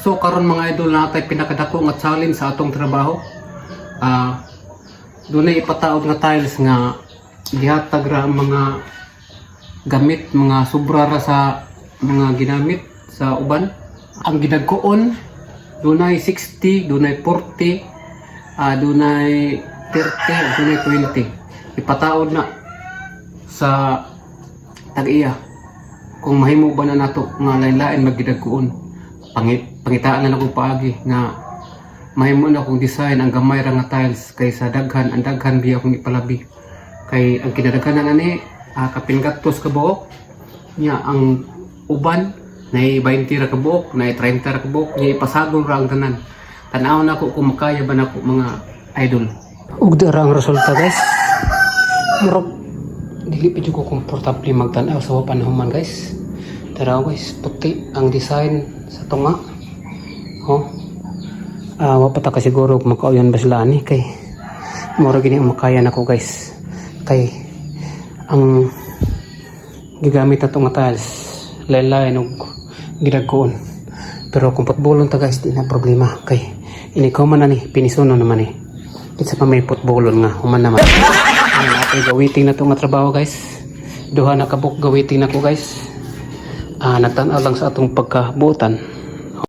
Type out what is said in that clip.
So karon, mga idol, natay pinakadako nga challenge sa atong trabaho. Dunay ipataod nga tiles nga gihatag ra ang mga gamit, mga sobra ra sa mga ginamit sa uban. Ang gidagkoon, dunay 60, dunay 40, dunay 30, dunay 20. Ipataod na sa tag-iya kung mahimo ba na nato nga lain-lain maggidagkoon. Pangitaan na akong paagi nga mahimo na akong design ang gamay ra nga tiles kaysa daghan. Ang daghan biya akong ipalabi kay ang kinadaghanan ani kapin 80 ka buok nya. Ang uban nay 20 ra ka buok, nay 30 ra ka buok nya. Ipasagol ra ang tanan. Tan-aw na ako kung makaya ba nako, mga idol. Ug dara ang resulta, guys. Murag dili pa jud ko komportable magtan-aw sa wa human, guys. Tara guys, puti ang design sa tunga. Oh. Wa pa ta kasiguro kung makauyon ba sila ani kay mura gini ang makaya nako, guys. Kay ang gigamit ato nga tiles lain-lain og gidagkoon. Pero kung putbolon ta, guys, di na problema kay ini ko man ani pinisuno naman eh. Kinsa pa may putbolon nga human naman. Ayan, ato gawiting na to nga trabaho, guys. Duha na kabuk gawiting na ko, guys. Nagtan-aw lang sa atong pagkabuotan.